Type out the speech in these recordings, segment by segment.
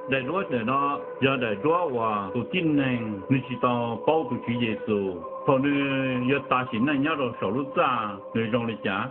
Daim duab ntawm no yog daim duab uas tus tib neeg nws tsis tau paub tus Tswv Yexus, thaum nws yuav tas sim neej nyob rau saum lub txaj nws zoo li cas,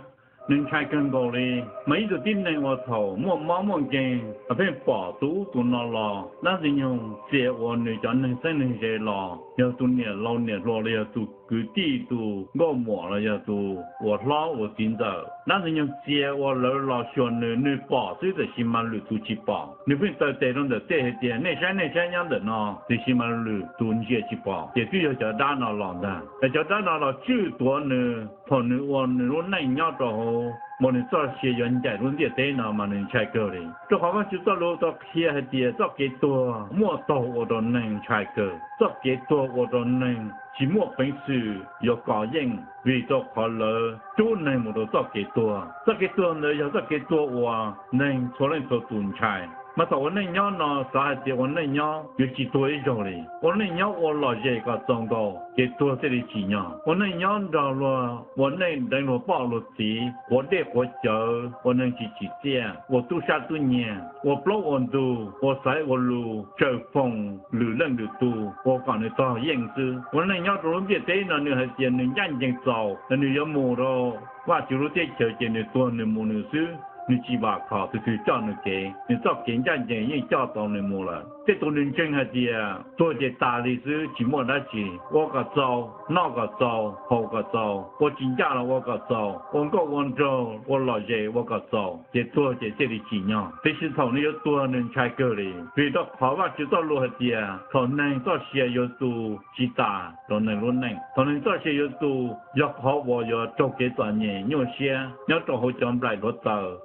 nws ntshai kawg nkaus li. Mas ib tug tib neeg uas thaum muaj mob muaj nkeeg pheej pom tus ub tus no los, dab ntxwg nyoog txia ua nws cov neeg txheeb neeg ze los, yog tus niam laus niam hluas los yog tus kwv tij tus nkauj muam los yog tus uas hlob uas txiv ntxawm, dab ntxwg nyoog txia ua lawv los xyuas nws, nws pom xwb tiam sis mas lwm tus tsis pom. Nws pheej taw tes rau ntawm tej hais tias nej saib nej saib nyob ntawm no, tiam sis mas lwm tus ntsia tsis pom, ces twb yog cov dab no los ntag. Es cov dab no los tswj tuav nws thaum nws ua nws lub neej nyob rau hauv, mas nws txoj sia yuav ncaim lub ntiaj teb no mas nws ntshai kawg li. Rau qhov Vajtswv txoj lus tau qhia hais tias txoj kev tuag muaj taug ua rau neeg ntshai kawg, txoj kev tuag ua rau neeg tsis muaj peev xwm yuav kov yeej, vim rau qhov lawv rub neeg mus rau txoj kev tuag. Txoj kev tuag ntawd yog txoj kev tuag uas neeg txhua leej txhua tus ntshai. Mas thaum ua neej nyob no xav hais tias ua neej nyob yuav tsis tuag ib zaug li, ua neej nyob ua lom zem kom txaus nkaus ces tuag thiaj li tsim nyog. Ua neej nyob nrog luag ua neej deev luag poj luag txiv, quav dej quav cawv, ua neeg tsis tsim txiaj, ua tub sab tub nyiag, ua plaub ua ntug, ua xaiv ua lus, tsaws foom lwm leej lwm tus ua kom nws tog yeej xwb. Ua neej nyob rau lub ntiaj teb no nws hais tias nws ncaj ncees txaus, nws yuav mus rau Vajtswv lub teb chaws ces nws tuag nws mus nws xwb, nws tsis vam khom tus twg coj nws kev, nws txoj kev ncaj ncees yeej coj tau nws mus lawm. Tej tus nws ntseeg hais tias tuag ces tas li xwb tsis muaj dab tsi, ua kom txaus, noj kom txaus, haus kom txaus, ua tsis ncaj los ua kom txaus, ua nkauj ua nraug, ua lom zem ua kom txaus, ces tuag ces thiaj li tsim nyog. Tiam sis thaum nws yuav tuag nws ntshai kawg li, vim rau qhov Vajtswv txoj lus hais tias thaum neeg txoj sia yuav tu tsis tas rau neeg lub neej. Thaum neeg txoj sia yuav tu yog qhov uas yuav raug kev txom nyem nyuaj siab nyob rau hauv cov nplaim hluav taws.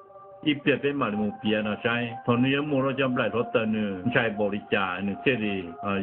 Ib pliag peb mam li mus piav no saib, thaum nws yuav mus rau cov nplaim hluav taws nws ntshai npaum li cas nws thiaj li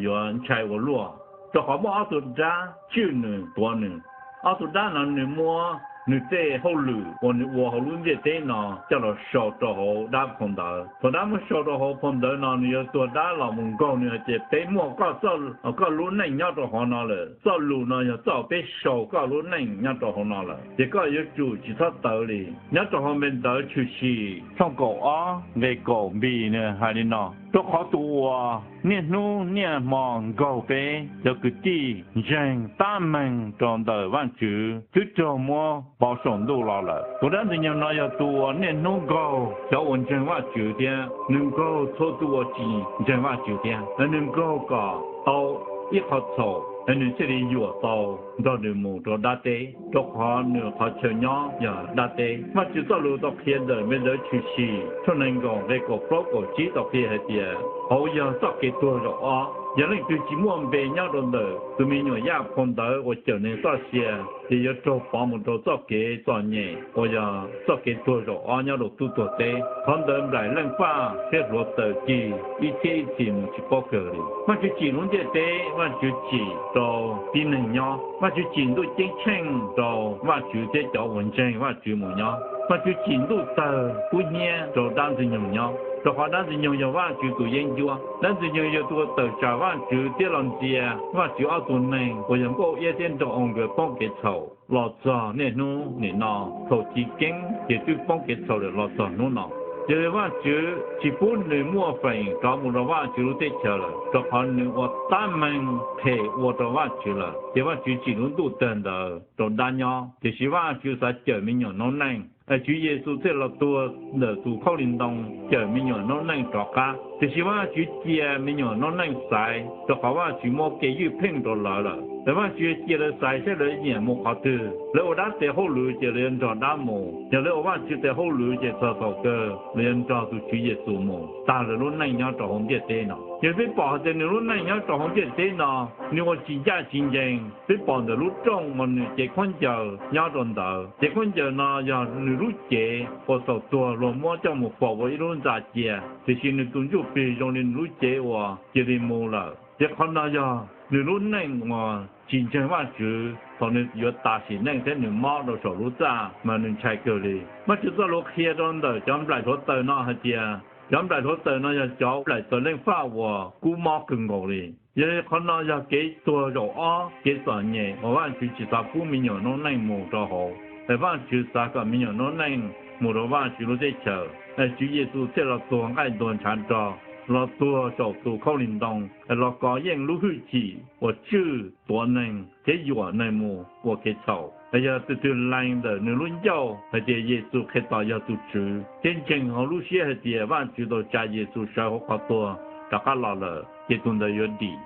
yuav ntshai ua luaj. Rau qhov muaj ob tug dab tswj nws tuav nws. Ob tug dab no nws muab nws tej hauj lwm uas nws ua hauv lub ntiaj teb no coj los sau rau hauv dab phau ntawv. Thaum dab muab sau rau hauv phau ntawv no nws yuav tua dab los mus nkaug nws hais tias peb muaj koj lub neej nyob rau hauv no lawm, txoj lus no yog txoj peb sau koj lub neej nyob rau hauv no lawm, ces koj yuav tsum tsis txhob tawv li. Nyob rau hauv npe ntawv Tshwm Sim tshooj kaum ob nqe kaum npis nws hais li no: Rau qhov tus uas niaj hnub niaj hmo nkaug peb cov kwv tij ntseeg tab meeg rau ntawm Vajtswv twb raug muab pauv saum ntuj los lawm. Tus dab ntxwg nyoog no yog tus uas niaj hnub nkaug cov uas ntseeg Vajtswv thiab nws nkaug txhua tus uas tsis ntseeg Vajtswv thiab, nws nkaug kom tau ib qho txhaum nws thiaj li yuam tau nrog nws mus rau dab teb, rau qhov nws qhov chaw nyob yog dab teb. Vajtswv txoj lus tau qhia ntawm npe ntawv Tshwm Sim tshooj nees nkaum nqe kaum plaub kaum tsib tau qhia hais tias hauv yog txoj kev tuag zaum ob. Yog leej twg tsis muaj npe nyob rau ntawm tus me nyuam yaj phau ntawv uas cawm neeg txoj sia, ces yuav raug pov mus rau txoj kev txom nyem uas yog txoj kev tuag zaum ob nyob rau tub tuag teb. Qhov ntawd nplaim leej faj thiab hluav taws cig ib txhiab ib txhis mus tsis paub kawg li. Vajtswv tsim lub ntiaj teb, Vajtswv tsim rau tib neeg nyob. Vajtswv tsim ntuj ceeb tsheej rau Vajtswv thiab cov uas ntseeg Vajtswv mus nyob. Vajtswv tsim ntuj tawg kub hnyiab rau dab ntxwg nyoog nyob, rau qhov dab ntxwg nyoog yog Vajtswv tus yeeb ncuab. Dab ntxwg nyoog yog tus uas tawm tsam Vajtswv thiab los ntxias Vajtswv ob tug neeg uas yog Nkauj Iab thiab Nraug Oo nkawd poob kev txhaum los txog niaj hnub nim no. Thaum chiv keeb ces twb poob kev txhaum lawm los txog hnub no. Yog li Vajtswv tsis pub nws muaj feem rov mus rau Vajtswv lub teb chaws lawm, rau qhov nws ua tab meeg phem ua rau Vajtswv lawm, ces Vajtswv tsim lub ntuj tawg ntawd rau dab nyob. Tiam sis Vajtswv xav cawm me nyuam noob neej, Tswv Yexus thiaj los tuag ntawm tus khaub lig ntoo cawm me nyuam noob neej rov qab. Tiam sis Vajtswv cia me nyuam noob neej xaiv, rau qhov Vajtswv muab kev ywj pheej rau lawv lawm. Lawv Vajtswv cia lawv xaiv saib lawv nyiam mus qhov twg. Lawv ua dab tes hauj lwm ces lawv yuav nrog dab mus, yog lawv ua Vajtswv tes hauj lwm ces txog thaum kawg lawv yuav nrog tus Tswv Yexus mus tag lawv lub neej nyob rau hauv ntiaj teb no. Yog peb pom hais tias nws lub neej nyob rau hauv ntiaj teb no nws ua tsis ncaj tsis ncees, peb pom ntawm lub rooj uas nws cev khaub ncaws nyob rau ntawd. Cev khaub ncaws no yog nws lub cev uas thaum tuag luag muab coj mus faus ua ib lub ntxa cia, tiam sis nws tus ntsuj plig zoo li nws lub cev uas cia li mus lawm. Ces qhov no yog nws lub neej uas tsis ntseeg Vajtswv, thaum nws yuav tas sim neej thiab nws mob rau saum lub txaj mas nws ntshai kawg li. Vajtswv txoj lus qhia rau ntawm cov nplaim hluav taws no hais tias cov nplaim hluav taws no yog cov nplaim taws leej faj uas kub mob kawg nkaus li. Yog li qhov no yog kev tuag zaum ob, kev txom nyem uas Vajtswv tsis xav pub me nyuam noob neej mus rau hauv, es Vajtswv xav kom me nyuam noob neej mus rau Vajtswv lub teb chaws, es Tswv Yexus thiaj los tuag nqaij ntuag ntshav rog los tuag saum tus khaub lig ntoo, los kov yeej lub hwj chim uas tswj tuav neeg thiab yuam neeg mus ua kev txhaum. Yog tus twg lees ntawm nws lub ncauj hais tias Yexus Khetos yog tus Tswv thiab ntseeg hauv lub siab hais tias Vajtswv tau tsa Yexus sawv hauv qhov tuag rov qab los lawm, ces tus ntawd yuav dim.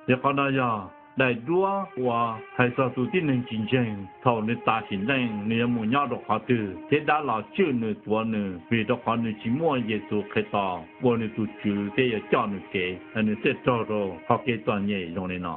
Yog qhov no yog daim duab uas hais txog tus tib neeg tsis ntseeg thaum nws tas sim neej nws yuav mus nyob rau qhov twg thiab dab los tswj nws tuav nws vim rau qhov nws tsis muaj Yexus Khetos ua nws tus Tswv thiab yuav coj nws kev, nws thiaj raug rau qhov kev txom nyem zoo li no.